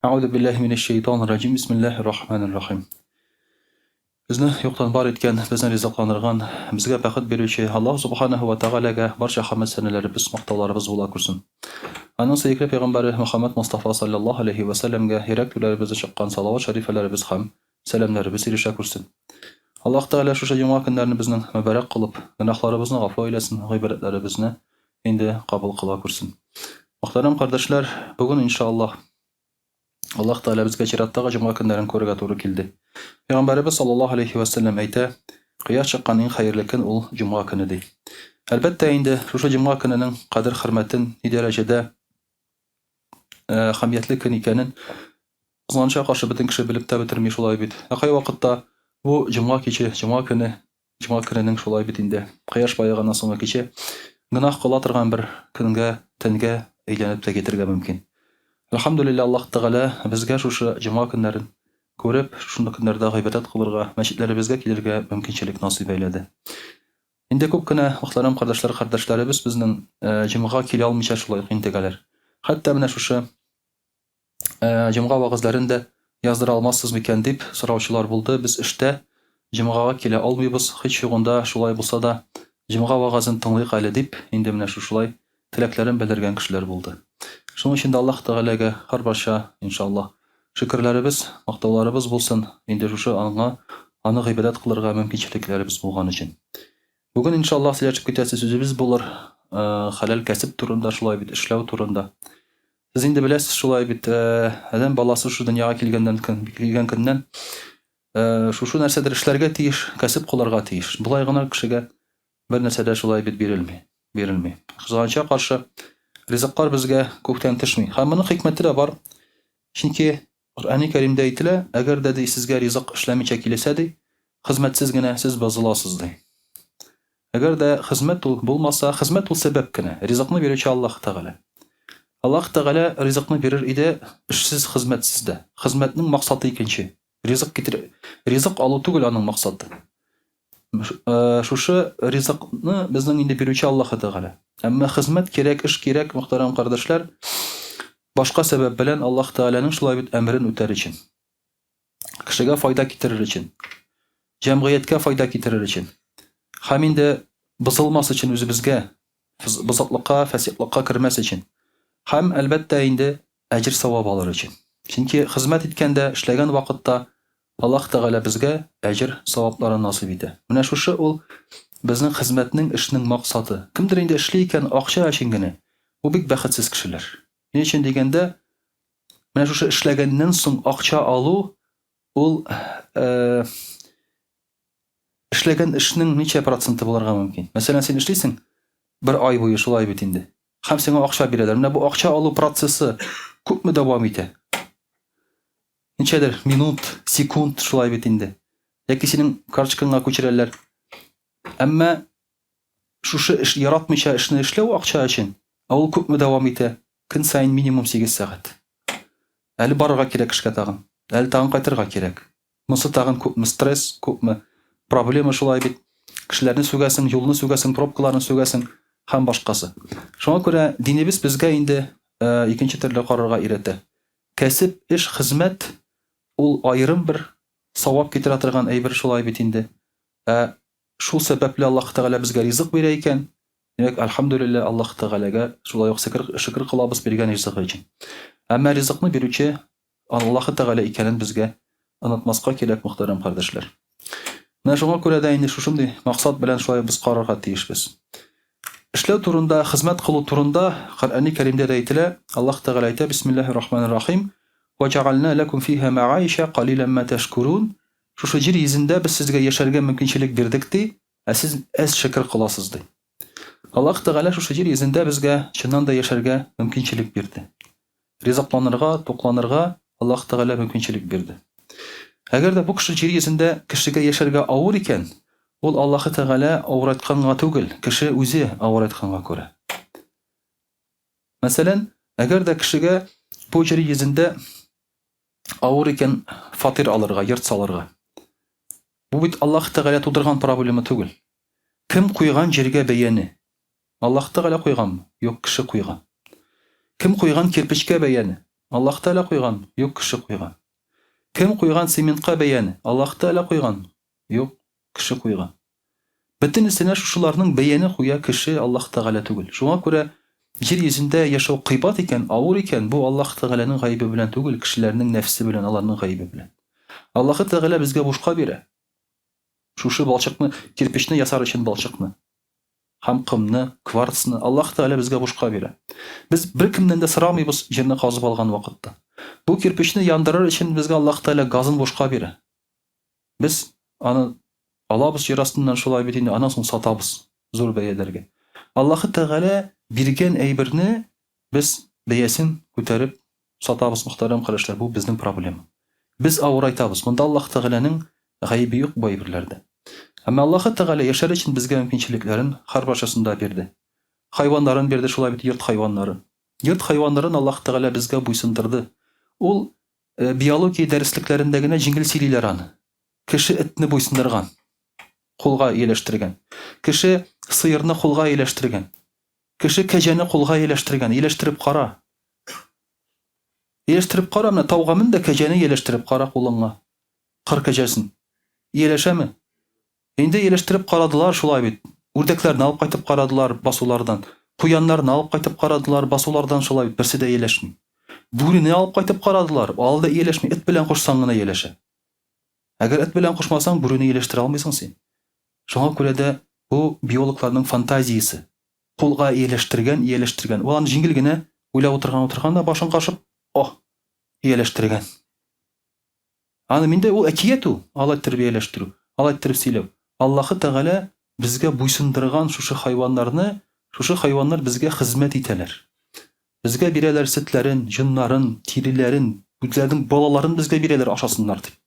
Әгъүзу биллаһи минәш шәйтанир раҗим. Бисмиллаһир рахманир рахим. Безне юктан бар иткән, безне ризыкландырган, безгә бәхет бирүче Аллаһ субханаһу ва тәгаләгә барча хәмд сәнәләребез, мактауларыбыз була күрсен. Аның сөекле пәйгамбәре Мөхәммәд Мостафа саллаллаһу алейһи ва сәлләмгә йөрәк түрләребездә чыккан салават шәрифәләребез һәм сәламнәребез ирешә күрсен. Аллаһ Тәгалә шушы җомга көннәрне безнең мөбарәк кылып, гөнаһларыбызны гафу әйләсен, гыйбадәтләребезне инде кабул кыла күрсен. Мөхтәрәм кардәшләр, бүген иншаллаһ Аллаһ Тәгалә безгә чираттагы җомга көннәрен күрергә туры килде. Пәйгамбәребез саллаллаһу алейхи ва сәлләм әйтә, кояш чыккан иң хәерле көн ул җомга көне ди. Әлбәттә инде, шушы җомга көненең кадер-хөрмәтен ни дәрәҗәдә әһәмиятле көн икәнен кызганычка каршы бөтен кеше белеп тә бетерми шулай бит. Ә кайвакытта бу җомга киче, җомга көне, җомга көненең шулай бит инде, кояш баеганнан соңгы киче гөнаһ кыла торган бер көнгә, төнгә әйләнеп тә китергә мөмкин. Әлхәмдүлилләһ, Аллаһ Тәгалә безгә шушы җомга көннәрен күреп, шушы көннәрдә гыйбадәт кылырга, мәчетләребезгә килергә мөмкинчелек насыйп әйләде. Инде күп кенә мөхтәрәм кардәшләр, кардәшләребез безнең җомга килә алмыйча шулай ук интегәләр. Хәтта менә шушы җомга вәгазьләрен дә яздыра алмассыз микән дип сораучылар булды. Без эштә җомгага килә алмыйбыз, һич югында шулай булса да җомга вәгазен тыңлыйк әле дип, инде менә шушылай теләкләрен белдергән кешеләр булды. Шуның өчен дә Аллаһ Тәгаләгә һәрбарча, иншаллаһ, шөкерләребез, мактауларыбыз булсын, инде шушы аңа аны гыйбадәт кылырга мөмкинчелекләребез булган өчен. Бүген, иншаллаһ, сөйләшеп китәсе сүзебез булыр, хәләл кәсеп турында, шулай бит, эшләү турында. Сез инде беләсез, шулай бит, адәм баласы шушы дөньяга килгәннән көн, килгән көннән шушы нәрсәдер эшләргә тиеш, кәсеп кылырга тиеш. Болай гына кешегә Бер нәрсә дә шулай бит бирелми. Бирелми. Кызганычка каршы, ризыклар безгә күктән төшми. Һәм моның хикмәте дә бар. Чөнки Коръәни Кәримдә әйтелә, әгәр дә ди сезгә ризык эшләмичә килесә ди, хезмәтсез генә сез бозыласыз ди. Әгәр дә хезмәт ул булмаса, хезмәт ул сәбәп кенә. Ризыкны бирүче Аллаһ Тәгалә. Аллаһ Тәгалә ризыкны бирер иде эшсез, хезмәтсез дә. Хезмәтнең максаты икенче. Ризык китер, ризык алу түгел аның максаты. Шушы ризыкны безнең инде бирүче Аллаһ Тәгалә. Әмма хезмәт кирәк, эш кирәк, мөхтәрәм кардәшләр. Башка сәбәп белән Аллаһ Тәгаләнең шулай бит әмерен үтәр өчен. Кешегә файда китерер өчен. Җәмгыятькә файда китерер өчен. Һәм инде бозылмас өчен үзебезгә, бозыклыкка, фәсиклыкка кермәс өчен. Һәм, әлбәттә инде, әҗер-савап алыр өчен. Чөнки хезмәт иткәндә, эшләгән вакытта Аллаһ Тәгалә безгә әҗер-савапларын насыйп итә. Менә шушы ул безнең хезмәтнең, эшнең максаты. Кемдер инде эшли икән акча өчен генә, бу бик бәхетсез кешеләр. Ни өчен дигәндә, менә шушы эшләгәннән соң акча алу ул э, эшләгән эшнең ничә проценты булырга мөмкин? Мәсәлән, син эшлисең бер ай буе шулай бит инде. Һәм сиңа акча бирәләр. Менә бу акча алу процессы күпме дәвам итә? Ничәдер минут, секунд шулай бит инде. Яки синең карточкаңа күчерәләр. Әмма шушы эш яратмыйча эшне эшләү акча өчен, ә ул күпме дәвам итә? Көн саен минимум 8 сәгать. Әле барырга кирәк эшкә тагын. Әле тагын кайтырга кирәк. Монсы тагын күпме стресс, күпме проблема шулай бит. Кешеләрне сүгәсең, юлны сүгәсең, пробкаларны сүгәсең һәм башкасы. Шуңа күрә динебез безгә инде э, икенче төрле карарга өйрәтә. Кәсеп, эш, хезмәт ул аерым бер савап китерә торган әйбер шулай бит инде. Ә шул сәбәпле Аллаһ Тәгалә безгә ризык бирә икән, димәк, әлхәмдүлилләһ, Аллаһ Тәгаләгә шулай ук шөкер, шөкер кылабыз биргән ризыгы өчен. Әмма ризыкны бирүче Аллаһы Тәгалә икәнен безгә онытмаска кирәк, мөхтәрәм кардәшләр. Менә шуңа күрә дә инде шушындый максат белән шулай без карарга тиешбез. Эшләү турында, хезмәт кылу турында Коръәни Кәримдә дә әйтелә. Аллаһ Тәгалә әйтә: Бисмиллаһир рахманир рахим. Ва җәгальна ләкум фиһа мәгаиша калилән ма тәшкурун. Шушы җир йөзендә без сезгә яшәргә мөмкинчелек бирдек ди, ә сез әз шөкер кыласыз ди. Аллаһ Тәгалә шушы җир йөзендә безгә чыннан да яшәргә мөмкинчелек бирде. Ризыкланырга, тукланырга Аллаһ Тәгалә мөмкинчелек бирде. Әгәр дә бу кеше җир йөзендә кешегә яшәргә авыр икән, ул Аллаһы Тәгалә авырайтканга түгел, кеше үзе авырайтканга күрә. Мәсәлән, әгәр дә кешегә бу җир йөзендә авыр икән фатир алырга, йорт салырга. Бу бит Аллаһ Тәгалә тудырган проблема түгел. Кем куйган җиргә бәяне? Аллаһ Тәгалә куйганмы? Юк, кеше куйган. Кем куйган кирпечкә бәяне? Аллаһ Тәгалә куйган? Юк, кеше куйган. Кем куйган цементка бәяне? Аллаһ Тәгалә куйган? Юк, кеше куйган. Бөтенесенә шушыларның бәяне куя кеше, Аллаһ Тәгалә түгел. Шуңа күрә җир йөзендә яшәү кыйбат икән, авыр икән, бу Аллаһ Тәгаләнең гаебе белән түгел, кешеләрнең нәфсе белән, аларның гаебе белән. Аллаһы Тәгалә безгә бушка бирә. Шушы балчыкны, кирпечне ясар өчен балчыкны һәм комны, кварцны Аллаһ Тәгалә безгә бушка бирә. Без беркемнән дә сорамыйбыз җирне казып алган вакытта. Бу кирпечне яндырыр өчен безгә Аллаһ Тәгалә газын бушка бирә. Без аны алабыз җир астыннан шулай бит инде, аннан соң сатабыз зур бәяләргә. Аллаһы Тәгалә биргән әйберне без бәясен күтәреп сатабыз, мөхтәрәм кардәшләр, бу безнең проблема. Без авырайтабыз. Монда Аллаһ Тәгаләнең гаебе юк бу әйберләрдә. Әмма Аллаһы Тәгалә яшәр өчен безгә мөмкинчелекләрен һәрбарчасын да бирде. Хайваннарын бирде, шулай бит йорт хайваннарын. Йорт хайваннарын Аллаһ Тәгалә безгә буйсындырды. Ул Биология дәреслекләрендә генә җиңел сөйлиләр аны. Кеше этне буйсындырган, кулга ияләштергән. Кеше сыерны кулга ияләштергән. Кеше кәҗәне кулга ияләштергән. Ияләштереп кара. Ияләштереп кара, менә тауга мен дә кәҗәне ияләштереп кара кулыңа. Кыр кәҗәсен. Ияләшәме? Инде ияләштереп карадылар шулай бит. Үрдәкләрне алып кайтып карадылар басулардан. Куяннарны алып кайтып карадылар басулардан шулай бит, берсе дә ияләшми. Бүрене алып кайтып карадылар, ал да ияләшми, эт белән кушсаң гына ияләшә. Әгәр эт белән кушмасаң, бүрене ияләштерә алмыйсың син. Шуңа күрә дә бу биологларның фантазиясе. Кулга ияләштергән, ияләштергән. Ул аны җиңел генә уйлап утырган, утырган да башын кашып, о, ияләштергән. Аны миндә ул әкият ул, алай тәрбияләштерү, алай иттереп сөйләү. Аллаһы Тәгалә безгә буйсындырган шушы хайваннарны, шушы хайваннар безгә хезмәт итәләр. Безгә бирәләр сөтләрен, җоннарын, тиреләрен, үзләренең балаларын безгә бирәләр ашасыннар дип.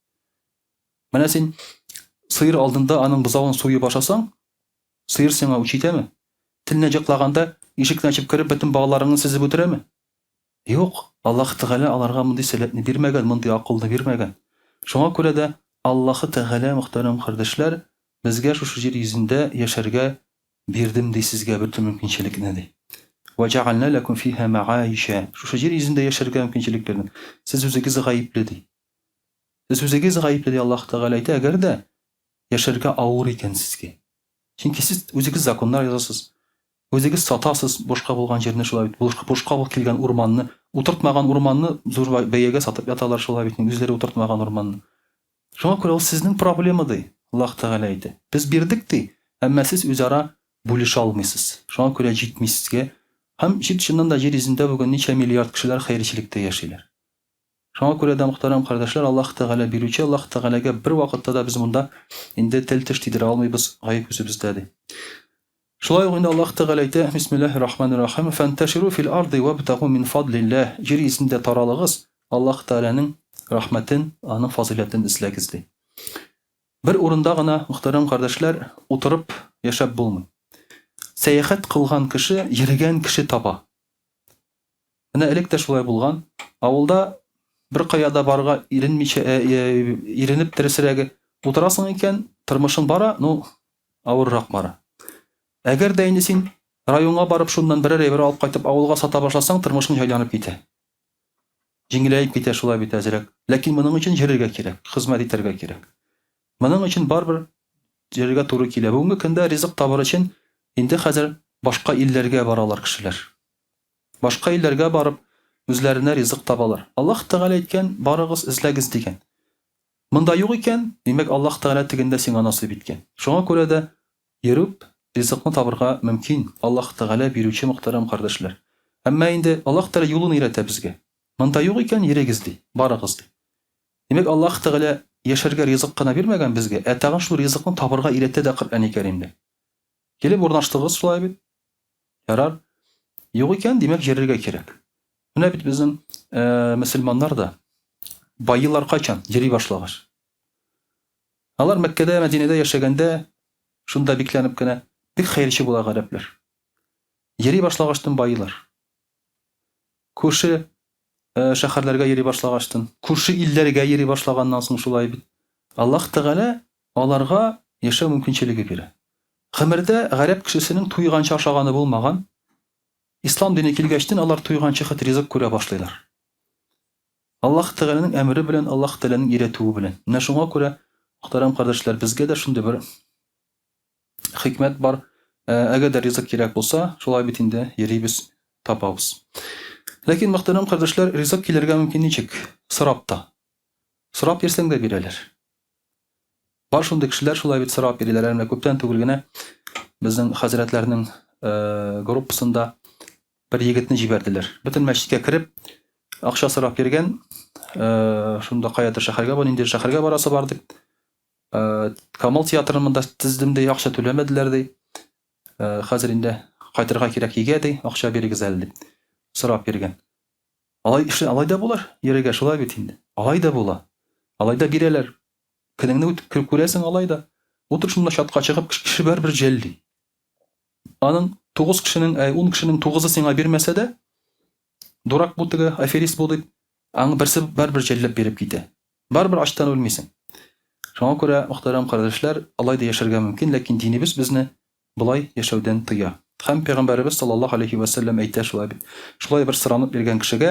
Менә син сыер алдында аның бозавын суеп ашасаң, сыер сиңа үч итәме? Теленә җыклаганда, ишекне ачып кереп, бөтен балаларыңны сөзеп үтерәме? Юк, Аллаһы Тәгалә аларга мондый сәләтне бирмәгән, мондый акылны бирмәгән. Шуңа күрә дә Аллаһы Тәгалә, мөхтәрәм кардәшләр, безгә шушы җир йөзендә яшәргә бирдем, ди, сезгә бөтен мөмкинчелекне, ди. Вә җәгальнә ләкүм фиһә мәгаишә. Шушы җир йөзендә яшәргә мөмкинчелек бирдем. Сез үзегез гаепле, ди. Сез үзегез гаепле, ди Аллаһы Тәгалә әйтә, әгәр дә яшәргә авыр икән сезгә. Чөнки сез үзегез законнар язасыз. Үзегез сатасыз бушка булган җирне шулай бит. Бушка, бушка булып килгән урманны, утыртмаган урманны зур бәягә сатып яталар шулай бит. Үзләре утыртмаган урманны. Шуңа күрә ул сезнең проблема ди. Аллаһ Тәгалә әйтә. Без бирдек ди, әмма сез үзара бүлешә алмыйсыз. Шуңа күрә җитми сезгә. Һәм җит чыннан да җир йөзендә бүген ничә миллиард кешеләр хәерчелектә яшиләр. Шуңа күрә дә, мөхтәрәм кардәшләр, Аллаһ Тәгалә бирүче Аллаһ Тәгаләгә бервакытта да без монда инде тел-теш тидерә алмыйбыз, гаеп үзебездә, ди. Шулай ук инде Аллаһ Тәгалә әйтә, Бисмиллаһир рахманир рахим, Фәнтәширу фил арды вабтагу мин фадлилләһ, җир йөзендә таралыгыз, Аллаһ Тәгаләнең рәхмәтен, аның фазыйләтен эзләгез, ди. Бер урында гына, мөхтәрәм кардәшләр, утырып яшәп булмый. Сәяхәт кылган кеше, йөргән кеше таба. Менә элек тә шулай булган. Авылда бер кая да барырга иренмичә, э, э, иренеп дөресрәге, утырасың икән, тормышың бара, ну, авыррак бара. Әгәр дә инде син районга барып шуннан берәр әйбер алып кайтып авылга сата башласаң, тормышың җайланып китә. Җиңеләеп китә шулай бит әзрәк. Ләкин моның өчен йөрергә кирәк, хезмәт итәргә кирәк. Моның өчен барыбер йөрергә туры килә. Бүгенге көндә ризык табыр өчен инде хәзер башка илләргә баралар кешеләр. Башка илләргә барып, үзләренә ризык табалар. Аллаһ Тәгалә әйткән, барыгыз, эзләгез дигән. Монда юк икән, димәк, Аллаһ Тәгалә тегендә сиңа насыйп иткән. Шуңа күрә дә йөреп, ризыкны табырга мөмкин, Аллаһ Тәгалә бирүче мөхтәрәм кардәшләр. Әмма инде Аллаһ Тәгалә юлын өйрәтә безгә. Монда юк икән, йөрегез ди, барыгыз ди. Димәк, Аллаһ Тәгалә яшәргә ризык кына бирмәгән безгә, ә тагын шул ризыкны табырга өйрәтә дә Коръәни Кәримдә. Килеп урнаштыгыз шулай бит. Ярар. Юк икән, димәк, йөрергә кирәк. Менә бит безнең э, мөселманнар да байылар кайчан йөри башлагач. Алар Мәккәдә, Мәдинәдә яшәгәндә шунда бикләнеп кенә бик хәерче була гарәпләр. Йөри башлагачтын байылар. Күрше э, шәһәрләргә йөри башлагачтын, күрше илләргә йөри башлаганнан соң шулай бит. Аллаһ Тәгалә Аларга яшәү мөмкинчелеге бирә. Гомердә гарәп кешесенең туйганчы ашаганы булмаган. Ислам дине килгәчтен алар туйганчы хет ризык күрә башлыйлар. Аллаһ Тәгаләнең әмере белән, Аллаһ Тәгаләнең өйрәтүе белән. Менә шуңа күрә, мөхтәрәм кардәшләр, безгә дә шундый бер хикмәт бар. Әгәр дә ризык кирәк булса, шулай бит инде йөрибез, табабыз. Ләкин, мөхтәрәм кардәшләр, ризык килергә мөмкин ничек? Сорап та. Сорап йөрсәң дә бирәләр. Бар шундый кешеләр шулай бит сорап йөриләр. Әле менә күптән түгел генә безнең хәзрәтләрнең группасында бер егетне җибәрделәр. Бөтен мәчеткә кереп, акча сорап йөргән, шунда каядыр шәһәргә бу ниндидер шәһәргә барасы бар дип. Камал театрын монда тездем ди, акча түләмәделәр ди. Хәзер инде кайтырга кирәк өйгә ди, акча бирегез әле дип сорап йөргән. Алай эше алай да булыр, йөрергә шулай бит инде. Алай да була. Алай да бирәләр. Көнеңне үт күрәсең алай да. Утыр шунда чатка чыгып, кеше барыбер җәлли. Аның 9 кешенең, әй, 10 кешенең 9-ы сиңа бирмәсә дә, дурак бу теге, аферист бу дип, аның берсе барыбер җәлләп биреп китә. Барыбер ачтан үлмисең. Шуңа күрә, мөхтәрәм кардәшләр, алай да яшәргә мөмкин, ләкин динебез безне болай яшәүдән тыя. Һәм пәйгамбәребез саллаллаһу алейхи вә сәлләм әйтә шулай бит. Шулай бер соранып йөргән кешегә,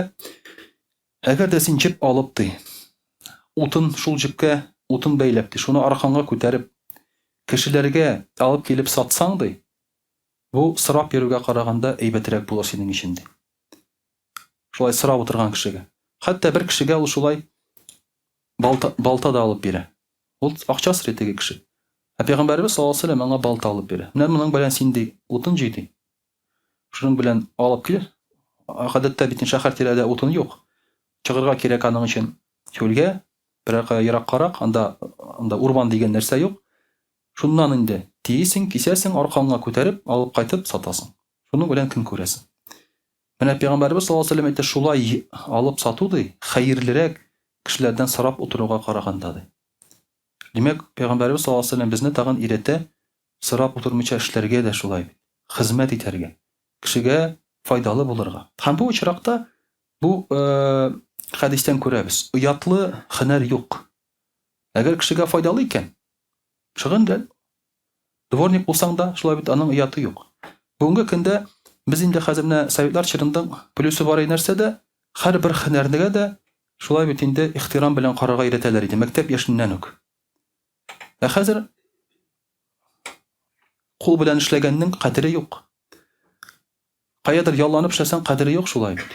әгәр дә син җеп алып ди, утын шул җепкә утын бәйләп ди, шуны аркаңга күтәреп, кешеләргә алып килеп сатсаң ди, бу сорап йөрүгә караганда әйбәтрәк булыр синең өчен ди. Шулай сорап утырган кешегә. Хәтта бер кешегә ул шулай балта, балта да алып бирә. Ул акча сорый теге кеше. Ә пәйгамбәребез саллаллаһу алейһи вәсәлләм аңа балта алып бирә. Менә моның белән син ди, утын җый ди. Шуның белән алып кил. Гадәттә бит шәһәр тирәдә утын юк. Чыгырга кирәк аның өчен чүлгә, берәр кая ераккарак, анда анда урман дигән нәрсә юк. Шуннан инде тиесең, кисәсең, аркаңа күтәреп, алып кайтып сатасың. Шуның белән көн күрәсең. Менә пәйгамбәребез саллаллаһу алейһи ва сәлләм әйтә, шулай алып сату ди, хәерлерәк кешеләрдән сорап утыруга караганда ди. Димәк, пәйгамбәребез саллаллаһу алейһи ва сәлләм безне тагын өйрәтә, сорап утырмыйча эшләргә дә шулай бит, хезмәт итәргә, кешегә файдалы булырга. Һәм бу очракта бу хәдистән күрәбез, оятлы һөнәр юк. Әгәр кешегә файдалы икән, шөгыльлән. Дворник булсаң да, шулай бит, аның ояты юк. Бүгенге көндә без инде хәзер менә советлар чорында плюсы бар нәрсә дә, һәрбер һөнәрнегә дә шулай бит инде ихтирам белән карарга өйрәтәләр иде мәктәп яшеннән үк. Ә хәзер кул белән эшләгәннең кадере юк. Каядыр ялланып эшләсәң, кадере юк шулай бит.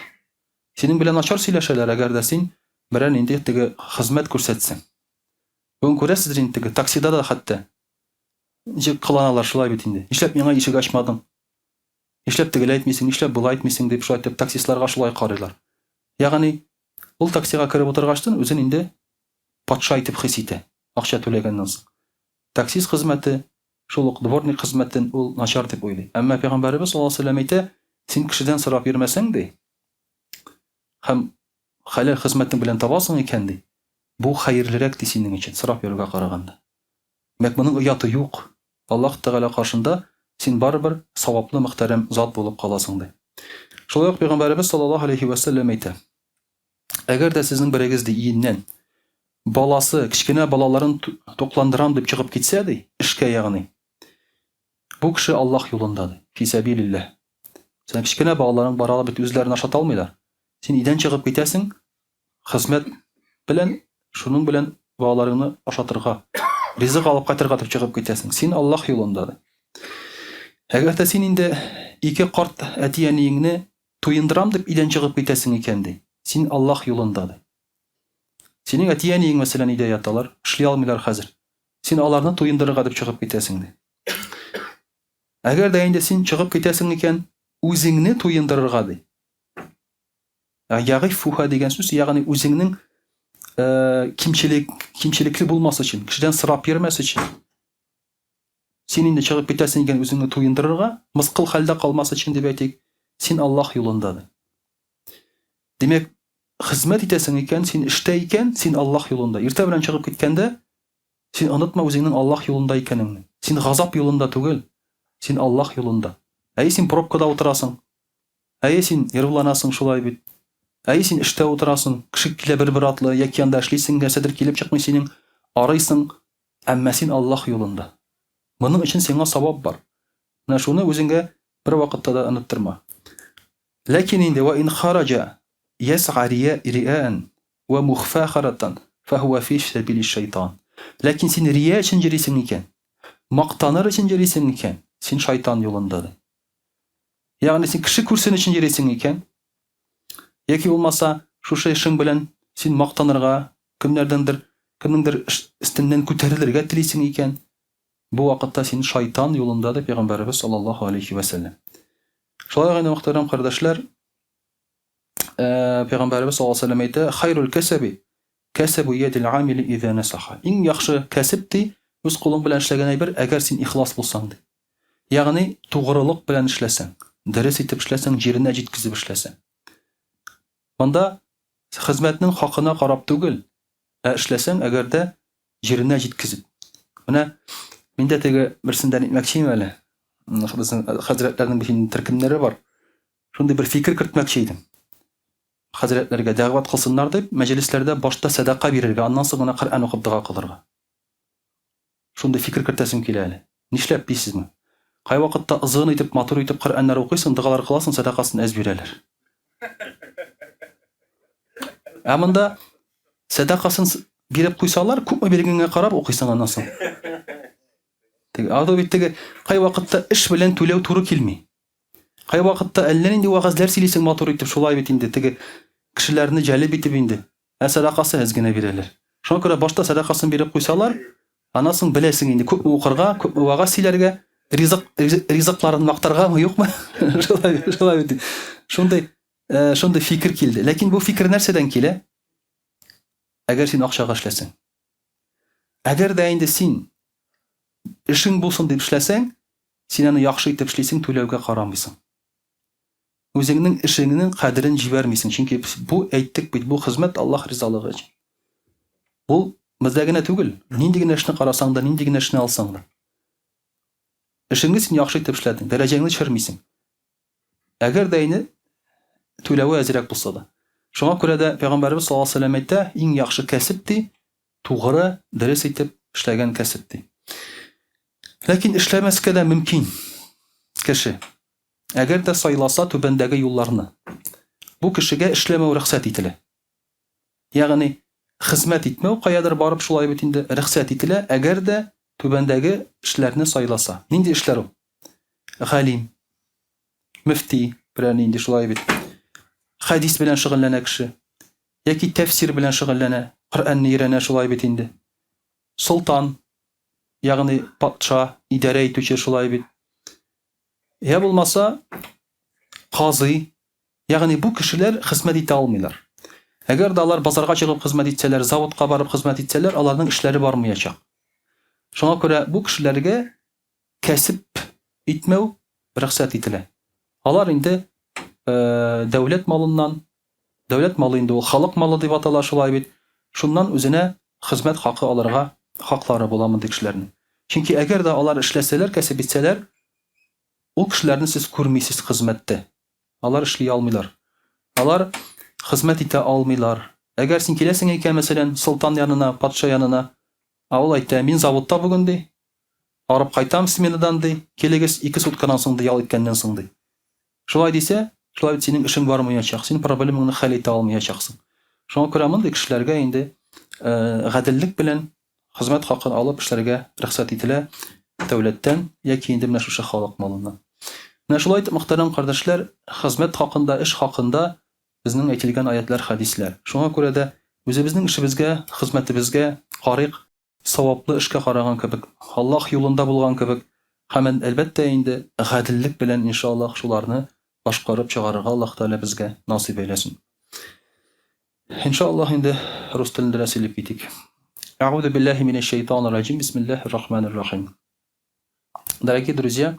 Синең белән начар сөйләшәләр, әгәр дә син берәр нинди теге хезмәт күрсәтсәң. Бүген күрәсездер инде теге таксида да хәтта ничек кыланалар шулай бит инде. Нишләп миңа ишек ачмадың? Нишләп тегеләй әйтмисең, нишләп болай әйтмисең дип шулай итеп таксистларга шулай карыйлар. Ягъни ул таксига кереп утыргачтын үзен инде патша итеп хис итә, акча түләгәннән соң. Таксист хезмәте, шул ук дворник хезмәтен ул начар дип уйлый. Әмма пәйгамбәребез саллаллаһу алейһи ва сәлләм әйтә, син кешедән сорап йөрмәсәң ди, һәм хәләл хезмәтең белән табасың икән ди, Бу хәерлерәк ди синең өчен, сорап йөрүгә караганда. Димәк, моның ояты юк. Аллаһ Тәгалә каршында син барыбер саваплы мөхтәрәм зат булып каласың ди. Шулай ук Пәйгамбәребез саллаллаһу алейһи вә сәлләм әйтә, Әгәр дә сезнең берегез ди өеннән баласы, кечкенә балаларын тукландырам дип чыгып китсә ди, эшкә ягъни, бу кеше Аллаһ юлында ди, фи сәбилилләһ. Синең кечкенә балаларың бар, алар бит үзләрен ашата алмыйлар. Син өйдән чыгып китәсең, Хезмәт белән, шуның белән балаларыңны ашатырга, ризык алып кайтырга дип чыгып китәсең. Син Аллаһ юлында. Әгәр дә син инде ике карт әти-әниеңне туендырам дип өйдән чыгып китәсең икән, ди, син Аллаһ юлында, ди. Синең әти-әниең, мәсәлән, өйдә яталар, эшли алмыйлар хәзер. Син аларны туендырырга дип чыгып китәсең, ди. Әгәр дә инде син чыгып китәсең икән, үзеңне туендырырга, ди. Ягыйфуха дигән сүз, ягъни үзеңнең кимчелек, кимчелекле булмас өчен, кешедән сорап йөрмәс өчен. Син инде чыгып китәсең икән үзеңне туендырырга, мыскыл хәлдә калмас өчен дип әйтик, син Аллаһ юлында ди. Димәк, хезмәт итәсең икән, син эштә икән, син Аллаһ юлында. Иртә белән чыгып киткәндә, син онытма үзеңнең Аллаһ юлында икәнеңне. Син газап юлында түгел, син Аллаһ юлында. Әй, син пробкада утырасың, Әйе, син нервланасың шулай бит. Әйе, син эштә утырасың, кеше килә бер-бер атлы, яки анда эшлисең, нәрсәдер килеп чыкмый синең, арыйсың, әмма син Аллаһ юлында. Моның өчен сиңа савап бар. Менә шуны үзеңгә бервакытта да оныттырма. Ләкин инде ва ин хараҗа яс'a риаан. вә мухфахаратан, фәһүә фи сәбили шайтан. Ләкин син рия өчен йөрисең икән, мактаныр өчен йөрисең икән, син шайтан юлында ди. Ягъни син кеше күрсен өчен йөрисең икән, яки булмаса шушы эшең белән син мактанырга, кемнәрдәндер, кемнеңдер өстеннән күтәрелергә телисең икән, бу вакытта син шайтан юлында ди пәйгамбәребез саллаллаһу алейхи ва сәлләм. Шулай гына мөхтәрәм кардәшләр, пәйгамбәребез саллаллаһу алейхи ва сәлләм әйтә, хайрул кәсәби кәсәбу ядил амили иза насаха. Иң яхшы кәсеп ди, үз кулың белән эшләгән әйбер, әгәр син ихлас булсаң ди. Ягъни тугрылык белән эшләсәң, дөрес итеп эшләсәң, җиренә җиткезеп эшләсәң. Монда хезмәтнең хакына карап түгел, ә эшләсәң, әгәр дә җиренә җиткезеп. Менә мин дә теге берсендән әйтмәкче идем әле. Безнең хәзрәтләрнең бит инде төркемнәре бар. Шундый бер фикер кертмәкче идем. Хәзрәтләргә дәгъват кылсыннар дип, мәҗлесләрдә башта сәдака бирергә, аннан соң гына Коръән укып дога кылырга. Шундый фикер кертәсем килә әле. Нишләп дисезме? Кайвакытта озын итеп, матур итеп Коръәннәр укыйсың, догалар кыласың, сәдакасын әз бирәләр. Ә монда сәдакасын биреп куйсалар, күпме биргәнгә карап укыйсың аннан соң. Теге, ado бит теге кайвакытта эш белән түләү туры килми. Кайвакытта әллә нинди вәгазьләр сөйлисең матур итеп, шулай бит инде, теге кешеләрне җәлеп итеп инде. Ә сәдакасы әз генә бирәләр. Шуңа күрә башта сәдакасын биреп куйсалар, аннан соң беләсең инде, күпме укырга, күпме вәгазь сөйләргә, ризык ризыкларын мактаргамы, юкмы? Шулай, шулай бит. Шундый, э, шундый фикер килде. Ләкин бу фикер нәрсәдән килә? Әгәр син акчага эшләсәң. Әгәр дә инде син эшең булсын дип эшләсәң, син аны яхшы итеп эшлисең, түләүгә карамыйсың. Үзеңнең эшеңнең кадерен җибәрмисең, чөнки бу әйттек бит, бу хезмәт Аллаһ ризалыгы өчен. Бу бездә генә түгел, нинди генә эшне карасаң да, нинди генә эшне алсаң да. Эшеңне син яхшы итеп эшләдең, дәрәҗәңне төшермисең. Әгәр дә инде түләве әзрәк булса да. Шуңа күрә дә Пәйгамбәребез саллаллаһу алейһи ва сәлләм әйтә, иң яхшы кәсеп ди, тугры, дөрес итеп эшләгән кәсеп ди. Ләкин эшләмәскә дә мөмкин кеше. Әгәр дә сайласа түбәндәге юлларны, бу кешегә эшләмәү рөхсәт ителә. Ягъни, хезмәт итмәү каядыр барып шулай бит инде рөхсәт ителә, әгәр дә түбәндәге эшләрне сайласа. Нинди эшләр ул? Галим, мөфти, берәр нинди шулай бит. Хәдис белән шөгыльләнә кеше. Яки тәфсир белән шөгыльләнә, Коръәнне өйрәнә шулай бит инде. Солтан, ягъни патша, идарә итүче шулай бит. Я булмаса, казый, ягъни бу кешеләр хезмәт итә алмыйлар. Әгәр дә алар базарга чыгып хезмәт итсәләр, заводка барып хезмәт итсәләр, аларның эшләре бармаячак. Шуңа күрә бу кешеләргә кәсеп итмәү рөхсәт ителә. Алар инде э, дәүләт малыннан, дәүләт малы инде ул халык малы дип атала шулай бит, шуннан үзенә хезмәт хакы алырга хаклары була мондый кешеләрнең. Чөнки әгәр дә алар эшләсәләр, кәсеп итсәләр, ул кешеләрне сез күрмисез хезмәттә. Алар эшли алмыйлар. Алар хезмәт итә алмыйлар. Әгәр син киләсең икән, мәсәлән, солтан янына, патша янына, ә ул әйтә, мин заводта бүген, ди, арып кайтам сменадан, ди, килегез ике суткадан соң, ди, ял иткәннән соң, ди. Шулай дисә, шулай бит синең эшең бармаячак, син проблемаңны хәл итә алмаячаксың. Шуңа күрә мондый кешеләргә инде гаделлек белән хезмәт хакын алып эшләргә рөхсәт ителә дәүләттән яки инде менә шушы халык малыннан. Менә шулай итеп, мөхтәрәм кардәшләр, хезмәт хакында, эш хакында безнең әйтелгән аятлар, хәдисләр. Шуңа күрә дә үзебезнең эшебезгә, хезмәтебезгә карыйк, саваплы эшкә караган кебек, Аллаһ юлында булган кебек һәм, әлбәттә инде, гаделлек белән, иншаллаһ, шуларны башкарып чыгарырга Аллаһ Тәгалә безгә насыйп әйләсен. Иншаллаһ, инде рус телендә дә сөйләп китик. Әгъузу биллаһи минәш шайтанир раҗим. Бисмиллаһир рахманир рахим. Дорогие друзья,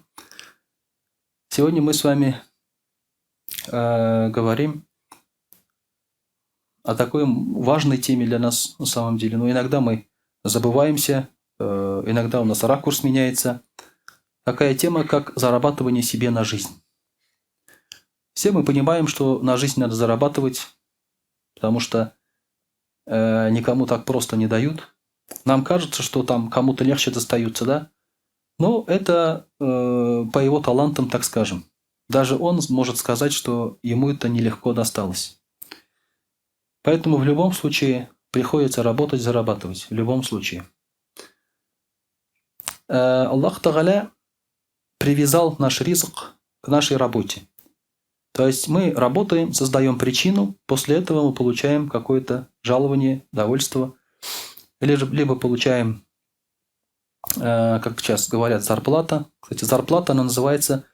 сегодня мы с вами э, говорим о такой важной теме для нас на самом деле. Но иногда мы забываемся, э, иногда у нас ракурс меняется. Такая тема, как зарабатывание себе на жизнь. Все мы понимаем, что на жизнь надо зарабатывать, потому что э, никому так просто не дают. Нам кажется, что там кому-то легче достаются, да? Но это э, по его талантам, так скажем. Даже он может сказать, что ему это нелегко досталось. Поэтому в любом случае приходится работать, зарабатывать. В любом случае. Аллах Тагаля привязал наш ризык к нашей работе. То есть мы работаем, создаем причину, после этого мы получаем какое-то жалование, довольство, или же, либо получаем, как сейчас говорят, зарплата. Кстати, зарплата, она называется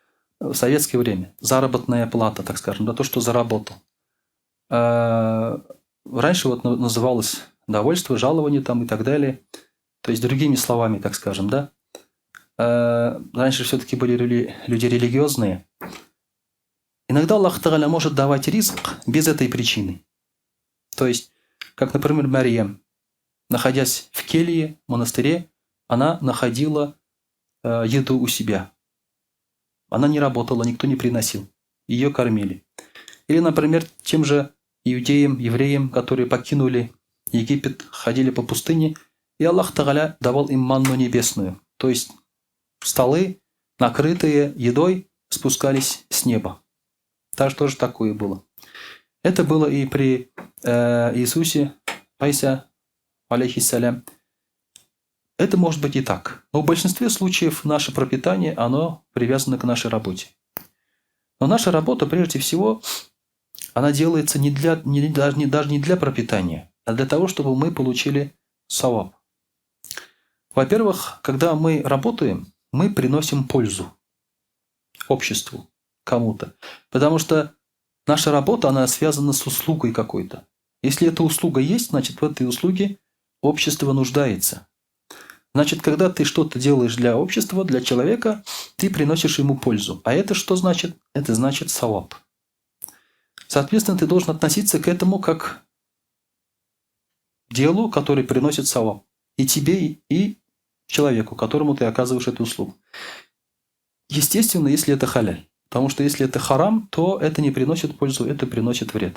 в советское время заработная плата, так скажем, да, то, что заработал. Раньше вот называлось довольство, жалование там и так далее. То есть другими словами, так скажем, да. Раньше все-таки были люди религиозные. Иногда Аллах Тагаля может давать ризык без этой причины. То есть, как, например, Марьям, находясь в келье, в монастыре, она находила еду у себя. Она не работала, никто не приносил. Ее кормили. Или, например, тем же иудеям, евреям, которые покинули Египет, ходили по пустыне, и Аллах Тагаля давал им манну небесную. То есть столы, накрытые едой, спускались с неба. Так тоже такое было. Это было и при Иисусе, Айса, алейхиссалям. Это может быть и так. Но в большинстве случаев наше пропитание, оно привязано к нашей работе. Но наша работа, прежде всего, она делается не для, не, даже, не, даже не для пропитания, а для того, чтобы мы получили саваб. Во-первых, когда мы работаем, мы приносим пользу обществу, кому-то. Потому что наша работа, она связана с услугой какой-то. Если эта услуга есть, значит, в этой услуге общество нуждается. Значит, когда ты что-то делаешь для общества, для человека, ты приносишь ему пользу. А это что значит? Это значит саваб. Соответственно, ты должен относиться к этому как к делу, которое приносит саваб. И тебе, и человеку, которому ты оказываешь эту услугу. Естественно, если это халяль. Потому что если это харам, то это не приносит пользу, это приносит вред.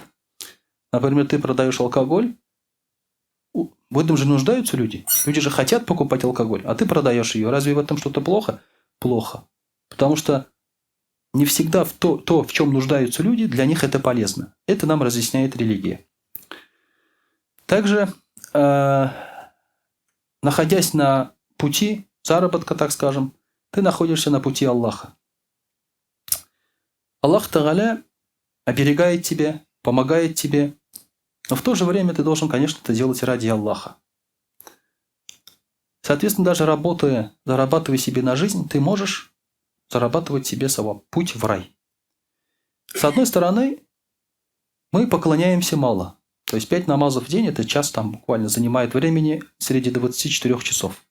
Например, ты продаешь алкоголь, в этом же нуждаются люди. Люди же хотят покупать алкоголь, а ты продаешь ее. Разве в этом что-то плохо? Плохо. Потому что не всегда в то, в чем нуждаются люди, для них это полезно. Это нам разъясняет религия. Также, находясь на пути заработка, так скажем, ты находишься на пути Аллаха. Аллах Тагаля оберегает тебя, помогает тебе, но в то же время ты должен, конечно, это делать ради Аллаха. Соответственно, даже работая, зарабатывая себе на жизнь, ты можешь зарабатывать себе саваб, путь в рай. С одной стороны, мы поклоняемся мало. То есть 5 намазов в день, это час там буквально занимает времени среди 24 часов.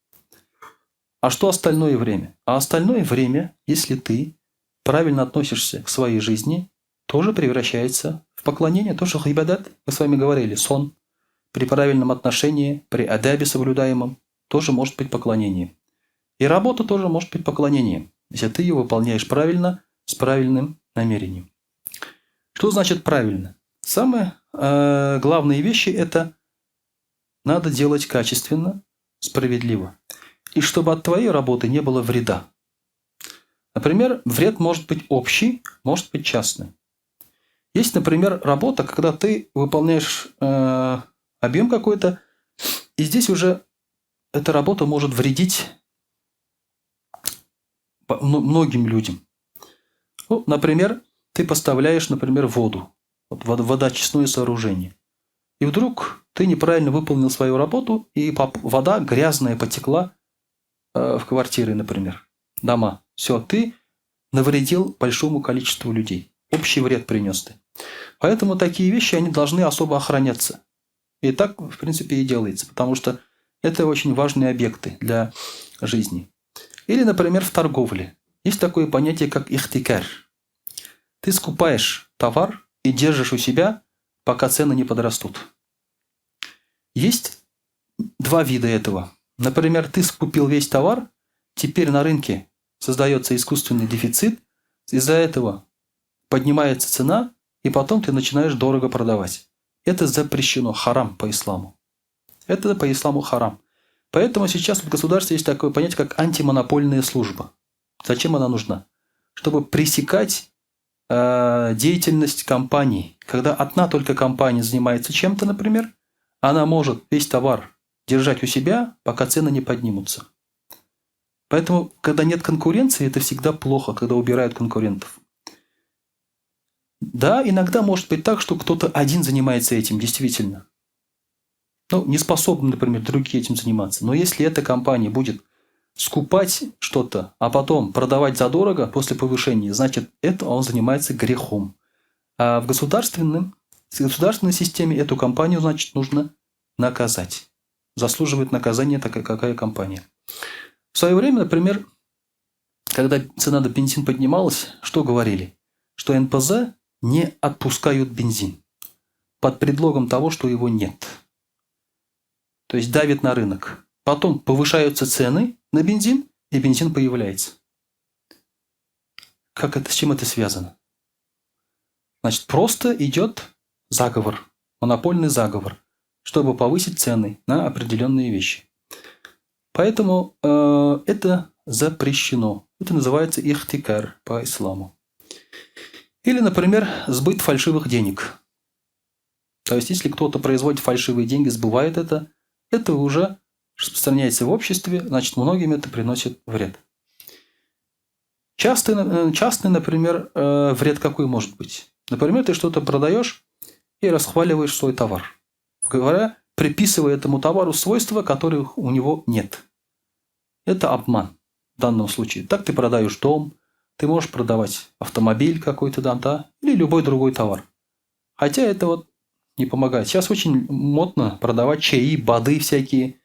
А что остальное время? А остальное время, если ты правильно относишься к своей жизни, тоже превращается в поклонение, тоже ибадат. Мы с вами говорили, сон при правильном отношении, при адабе соблюдаемом, тоже может быть поклонением. И работа тоже может быть поклонением, если ты ее выполняешь правильно, с правильным намерением. Что значит правильно? Самые главные вещи – это надо делать качественно, справедливо. И чтобы от твоей работы не было вреда. Например, вред может быть общий, может быть частный. Есть, например, работа, когда ты выполняешь объем какой-то, и здесь уже эта работа может вредить многим людям. Ну, например, ты поставляешь, например, воду, вот водоочистное сооружение. И вдруг ты неправильно выполнил свою работу, и вода грязная потекла в квартиры, например, дома. Все, ты навредил большому количеству людей. Общий вред принес ты. Поэтому такие вещи, они должны особо охраняться. И так, в принципе, и делается, потому что это очень важные объекты для жизни. Или, например, в торговле. Есть такое понятие, как ихтикар. Ты скупаешь товар и держишь у себя, пока цены не подрастут. Есть два вида этого. Например, ты скупил весь товар, теперь на рынке создается искусственный дефицит, из-за этого поднимается цена, и потом ты начинаешь дорого продавать. Это запрещено, харам по исламу. Это по исламу харам. Поэтому сейчас в государстве есть такое понятие, как антимонопольная служба. Зачем она нужна? Чтобы пресекать деятельность компании. Когда одна только компания занимается чем-то, например, она может весь товар держать у себя, пока цены не поднимутся. Поэтому, когда нет конкуренции, это всегда плохо, когда убирают конкурентов. Да, иногда может быть так, что кто-то один занимается этим, действительно. Ну, не способны, например, другие этим заниматься. Но если эта компания будет скупать что-то, а потом продавать задорого после повышения, значит, это он занимается грехом. А в государственной системе эту компанию, значит, нужно наказать. Заслуживает наказания такая какая компания. В свое время, например, когда цена на бензин поднималась, что говорили? Что НПЗ не отпускают бензин под предлогом того, что его нет. То есть давит на рынок. Потом повышаются цены на бензин, и бензин появляется. Как это, с чем это связано? Значит, просто идет заговор, монопольный заговор, чтобы повысить цены на определенные вещи. Поэтому это запрещено. Это называется ихтикар по исламу. Или, например, сбыт фальшивых денег. То есть, если кто-то производит фальшивые деньги, сбывает это уже распространяется в обществе, значит, многим это приносит вред. Частный, например, вред какой может быть? Например, ты что-то продаешь и расхваливаешь свой товар, говоря, приписывая этому товару свойства, которых у него нет. Это обман в данном случае. Так ты продаешь дом, ты можешь продавать автомобиль какой-то, да, или любой другой товар. Хотя это вот не помогает. Сейчас очень модно продавать чаи, БАДы всякие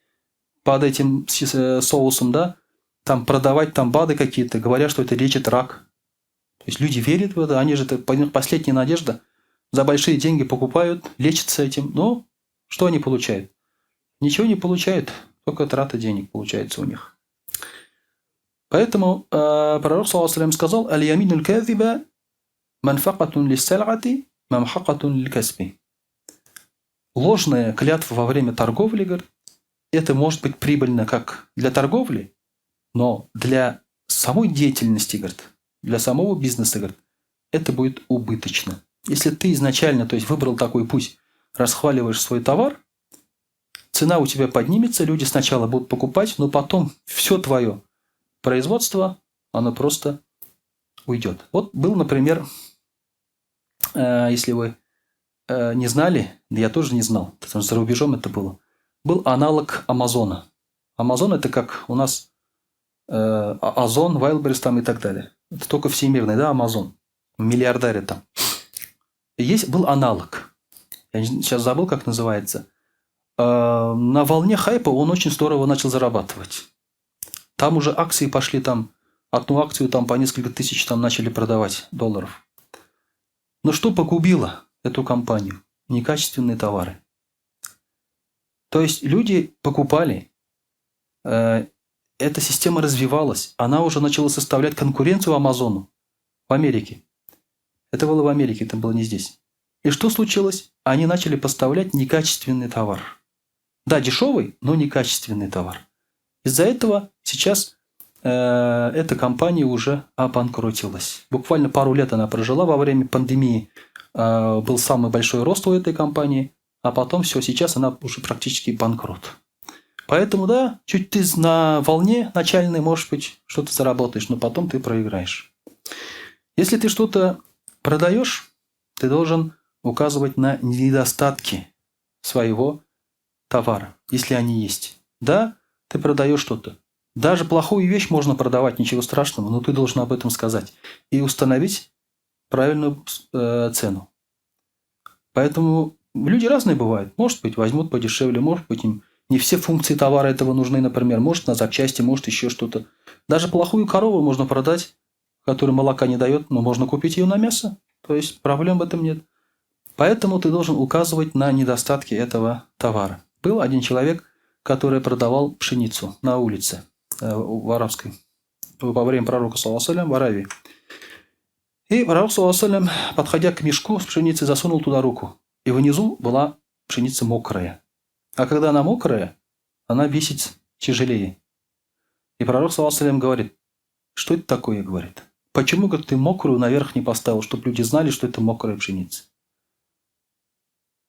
под этим соусом, да, там продавать там БАДы какие-то, говоря, что это лечит рак. То есть люди верят в это, они же это последняя надежда, за большие деньги покупают, лечатся этим, но что они получают? Ничего не получают, только трата денег получается у них. Поэтому пророк, саллаллаху алейхи сказал: «Аль-яминуль кадиба манфакатун лиссал'ати мамхакатун лиль-касби». Ложная клятва во время торговли, говорит, это может быть прибыльно как для торговли, но для самой деятельности, говорит, для самого бизнеса, говорит, это будет убыточно. Если ты изначально, то есть выбрал такой путь, расхваливаешь свой товар, цена у тебя поднимется, люди сначала будут покупать, но потом все твое производство, оно просто уйдет. Вот был, например, если вы не знали, да я тоже не знал, потому что за рубежом это было, был аналог Амазона. Амазон это как у нас Озон, Wildberries там и так далее. Это только всемирный, да, Амазон. Миллиардеры там. Есть, был аналог. Я сейчас забыл, как называется. На волне хайпа он очень здорово начал зарабатывать. Там уже акции пошли там, одну акцию там по несколько тысяч там начали продавать долларов. Но что погубило эту компанию? Некачественные товары. То есть люди покупали, эта система развивалась, она уже начала составлять конкуренцию Амазону в Америке. Это было в Америке, это было не здесь. И что случилось? Они начали поставлять некачественный товар. Да, дешевый, но некачественный товар. Из-за этого сейчас эта компания уже обанкротилась. Буквально пару лет она прожила во время пандемии. Был самый большой рост у этой компании, а потом все, сейчас она уже практически банкрот. Поэтому, да, чуть ты на волне начальной, может быть, что-то заработаешь, но потом ты проиграешь. Если ты что-то продаешь, ты должен указывать на недостатки своего товара, если они есть. Да, ты продаешь что-то. Даже плохую вещь можно продавать, ничего страшного, но ты должен об этом сказать и установить правильную цену. Поэтому люди разные бывают. Может быть, возьмут подешевле, может быть, им не все функции товара этого нужны, например. Может, на запчасти, может, еще что-то. Даже плохую корову можно продать, которая молока не дает, но можно купить ее на мясо. То есть проблем в этом нет. Поэтому ты должен указывать на недостатки этого товара. Был один человек, который продавал пшеницу на улице в арабской, во время пророка, саллаллаху алейхи в Аравии. И пророк, саллаллаху алейхи подходя к мешку с пшеницей, засунул туда руку. И внизу была пшеница мокрая. А когда она мокрая, она весит тяжелее. И пророк, саллаллаху алейхи говорит, что это такое, говорит. Почему, говорит, ты мокрую наверх не поставил, чтобы люди знали, что это мокрая пшеница?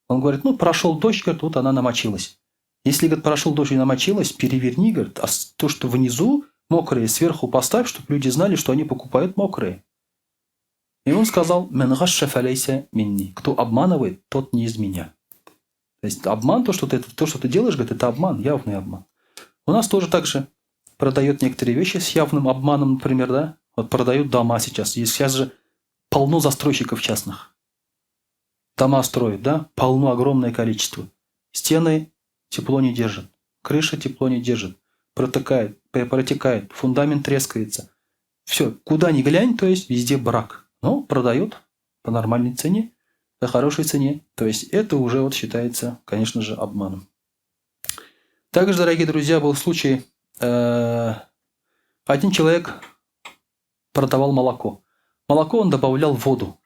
Он говорит, ну, прошел дождь, говорит, вот она намочилась. Если, говорит, прошел дождь и намочилась, переверни, говорит, а то, что внизу мокрое, сверху поставь, чтобы люди знали, что они покупают мокрые. И он сказал, «Мэн гашша фалейся минни». Кто обманывает, тот не из меня. То есть обман, то, что ты делаешь, говорит, это обман, явный обман. У нас тоже так же продают некоторые вещи с явным обманом, например, да? Вот продают дома сейчас. И сейчас же полно застройщиков частных. Дома строят, да? Полно, огромное количество. Стены тепло не держат, крыша тепло не держит, протекает, фундамент трескается. Все, куда ни глянь, то есть везде брак. Но продают по нормальной цене, по хорошей цене. То есть это уже вот считается, конечно же, обманом. Также, дорогие друзья, был случай, один человек продавал молоко. Молоко он добавлял в воду.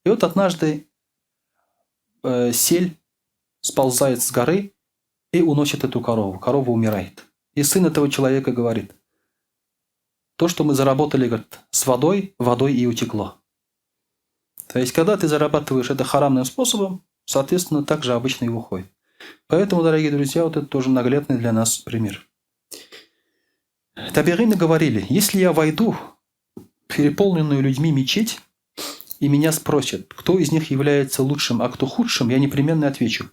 И вот однажды сель сползает с горы и уносит эту корову. Корова умирает. И сын этого человека говорит, то, что мы заработали, говорит, с водой, водой и утекло. То есть, когда ты зарабатываешь это харамным способом, соответственно, так же обычно и уходит. Поэтому, дорогие друзья, вот это тоже наглядный для нас пример. Табиины говорили, если я войду в переполненную людьми мечеть, и меня спросят, кто из них является лучшим, а кто худшим, я непременно отвечу.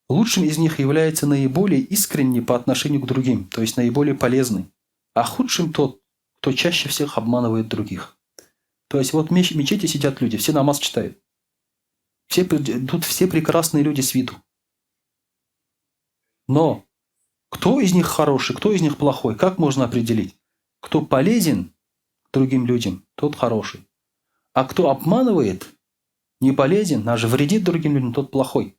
Лучшим из них является наиболее искренний по отношению к другим, то есть наиболее полезный, а худшим тот, кто чаще всех обманывает других. То есть вот в мечети сидят люди, все намаз читают. Тут все прекрасные люди с виду. Но кто из них хороший, кто из них плохой, как можно определить? Кто полезен другим людям, тот хороший. А кто обманывает, не полезен, даже вредит другим людям, тот плохой.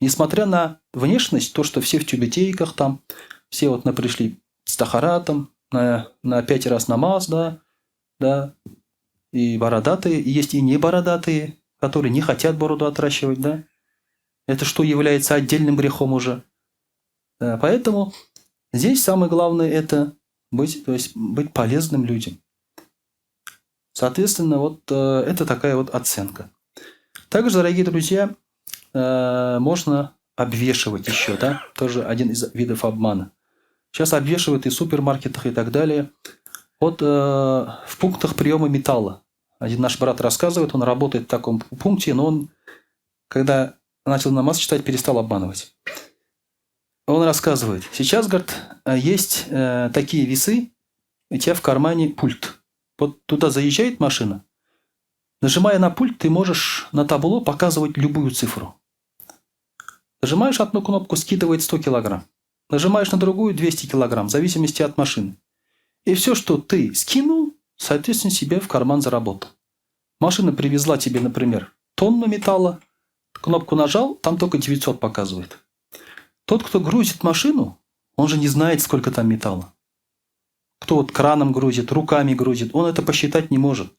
Несмотря на внешность, то, что все в тюбетейках там, все вот пришли с тахаратом, на 5 раз намаз, да, и бородатые, и есть и не бородатые, которые не хотят бороду отращивать, да. Это что является отдельным грехом уже. Да, поэтому здесь самое главное это быть полезным людям. Соответственно, вот это такая вот оценка. Также, дорогие друзья, можно обвешивать еще, да, тоже один из видов обмана. Сейчас обвешивают и в супермаркетах и так далее. Вот в пунктах приема металла. Один наш брат рассказывает, он работает в таком пункте, но он, когда начал намаз читать, перестал обманывать. Он рассказывает, сейчас, говорит, есть такие весы, у тебя в кармане пульт. Вот туда заезжает машина, нажимая на пульт, ты можешь на табло показывать любую цифру. Нажимаешь одну кнопку, скидывает 100 килограмм. Нажимаешь на другую 200 килограмм, в зависимости от машины. И все, что ты скинул, соответственно, себе в карман заработал. Машина привезла тебе, например, тонну металла, кнопку нажал, там только 900 показывает. Тот, кто грузит машину, он же не знает, сколько там металла. Кто вот краном грузит, руками грузит, он это посчитать не может.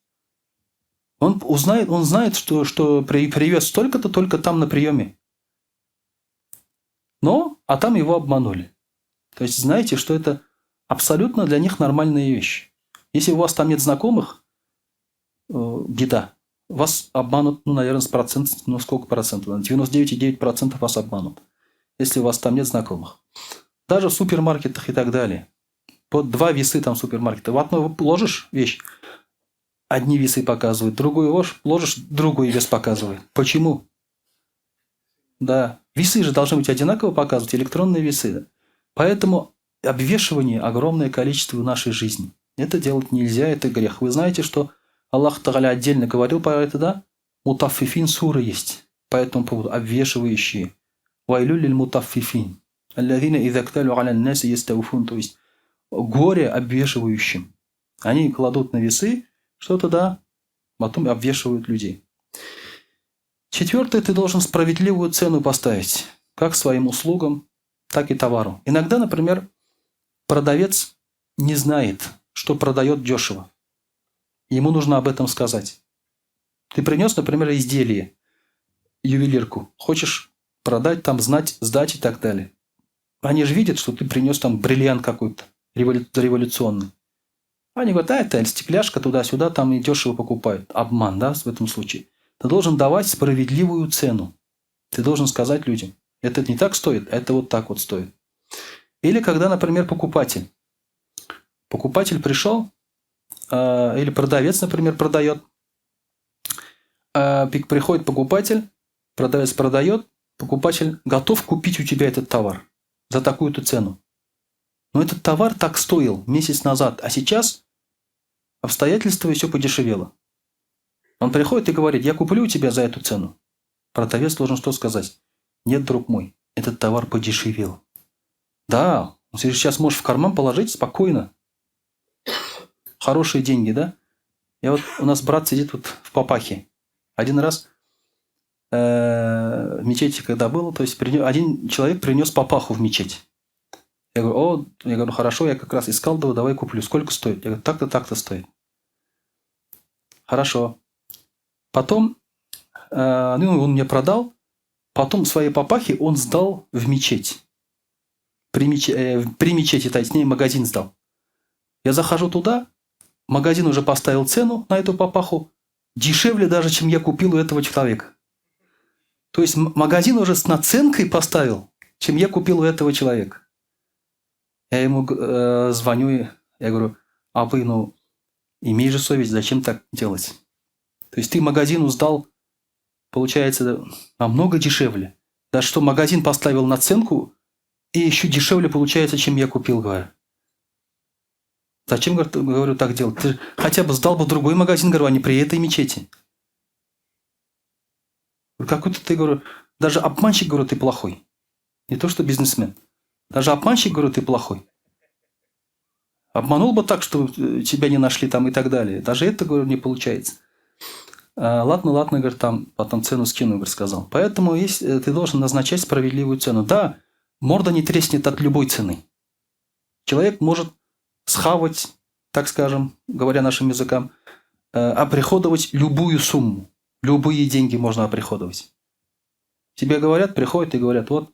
Он узнает, он знает, что привез столько-то только там на приеме. Но, а там его обманули. То есть, знаете, что это абсолютно для них нормальные вещи. Если у вас там нет знакомых, беда. Вас обманут, ну, наверное, с процент, ну, сколько процентов? 99,9% вас обманут, если у вас там нет знакомых. Даже в супермаркетах и так далее. Вот 2 весы там супермаркета. В одну ложишь вещь, одни весы показывают, другую ложишь, другой вес показывает. Почему? Да. Весы же должны быть одинаково показывать, электронные весы. Поэтому обвешивание огромное количество в нашей жизни. Это делать нельзя, это грех. Вы знаете, что Аллах Тааля отдельно говорил про это, да? Мутаффифин суры есть. По этому поводу обвешивающие. Вайлю лиль мутаффифин. Аллазина иза кталю аля наси ястауфун. То есть горе обвешивающим. Они кладут на весы что-то, да, потом обвешивают людей. Четвертое, ты должен справедливую цену поставить, как своим услугам, так и товару. Иногда, например, продавец не знает, что продает дешево. Ему нужно об этом сказать. Ты принес, например, изделие, ювелирку. Хочешь продать, там, знать, сдать и так далее. Они же видят, что ты принес там бриллиант какой-то революционный. Они говорят, а это стекляшка туда-сюда, там и дешево покупают. Обман, да, в этом случае. Ты должен давать справедливую цену. Ты должен сказать людям, это не так стоит, а это вот так вот стоит. Или когда, например, покупатель. Покупатель пришел, или продавец, например, продает. Приходит покупатель, продавец продает, покупатель готов купить у тебя этот товар за такую-то цену. Но этот товар так стоил месяц назад, а сейчас обстоятельства и все подешевело. Он приходит и говорит, я куплю у тебя за эту цену. Продавец должен что сказать? Нет, друг мой, этот товар подешевел. Да, ты сейчас можешь в карман положить спокойно. Хорошие деньги, да? Я вот, у нас брат сидит вот в папахе. Один раз в мечети, когда было, то есть один человек принес папаху в мечеть. Я говорю, о, я говорю, хорошо, я как раз искал, давай куплю. Сколько стоит? Я говорю, так-то, так-то стоит. Хорошо. Потом, ну, он мне продал, потом свои папахи он сдал в мечеть. При мечети, то есть, не, магазин сдал. Я захожу туда, магазин уже поставил цену на эту папаху, дешевле даже, чем я купил у этого человека. То есть магазин уже с наценкой поставил, чем я купил у этого человека. Я ему звоню, я говорю, а вы, ну, имей же совесть, зачем так делать? То есть ты магазину сдал, получается, намного дешевле. Да что магазин поставил наценку, и еще дешевле получается, чем я купил, говорю. Зачем, говорю, так делать? Ты хотя бы сдал бы в другой магазин, говорю, а не при этой мечети. Какой-то ты, говорю, даже обманщик, говорю, ты плохой. Не то, что бизнесмен. Даже обманщик, говорю, ты плохой. Обманул бы так, что тебя не нашли там и так далее. Даже это, говорю, не получается. Ладно, ладно, говорит, там потом цену скину, говорит, сказал. Поэтому есть, ты должен назначать справедливую цену. Да, морда не треснет от любой цены. Человек может схавать, так скажем, говоря нашим языком, оприходовать любую сумму. Любые деньги можно оприходовать. Тебе говорят, приходят и говорят, вот,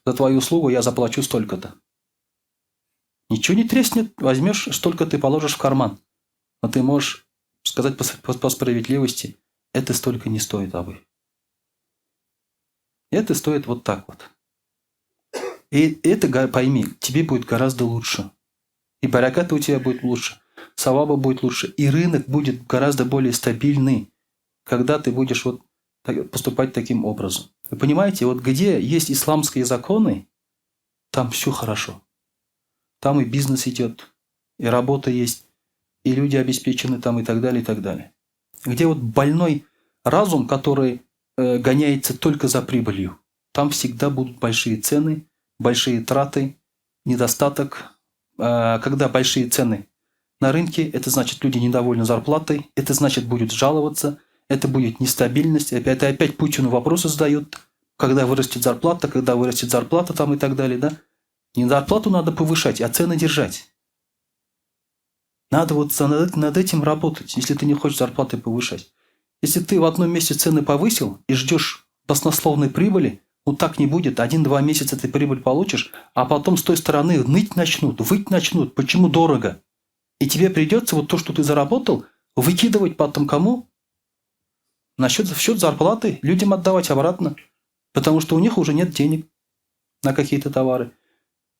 за твою услугу я заплачу столько-то. Ничего не треснет, возьмешь, столько ты положишь в карман. Но ты можешь сказать по справедливости, это столько не стоит, абы. Это стоит вот так вот. И это, пойми, тебе будет гораздо лучше. И бараката у тебя будет лучше, саваба будет лучше, и рынок будет гораздо более стабильный, когда ты будешь вот поступать таким образом. Вы понимаете, вот где есть исламские законы, там все хорошо. Там и бизнес идет, и работа есть, и люди обеспечены там, и так далее, и так далее. Где вот больной разум, который гоняется только за прибылью, там всегда будут большие цены, большие траты, недостаток. Когда большие цены на рынке, это значит, люди недовольны зарплатой, это значит, будут жаловаться, это будет нестабильность, это опять Путину вопросы задают, когда вырастет зарплата там и так далее, да? Не зарплату надо повышать, а цены держать. Надо вот над этим работать, если ты не хочешь зарплаты повышать. Если ты в одном месте цены повысил и ждешь баснословной прибыли, ну так не будет. 1-2 месяца ты прибыль получишь, а потом с той стороны ныть начнут, выть начнут, почему дорого. И тебе придется вот то, что ты заработал, выкидывать потом кому? В счет зарплаты людям отдавать обратно, потому что у них уже нет денег на какие-то товары.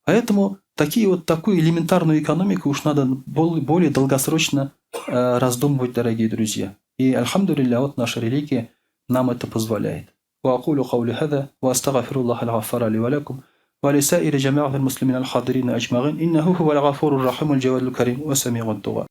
Поэтому такую элементарную экономику уж надо более долгосрочно раздумывать, дорогие друзья. И, альхамдулилля, вот наша религия нам это позволяет. وأقول قولي هذا وأستغفر الله الغفار لي ولكم ولسائر جماعة المسلمين الحاضرين أجمعين إنه هو الغفور الرحيم الجواد الكريم وسميع الدعاء.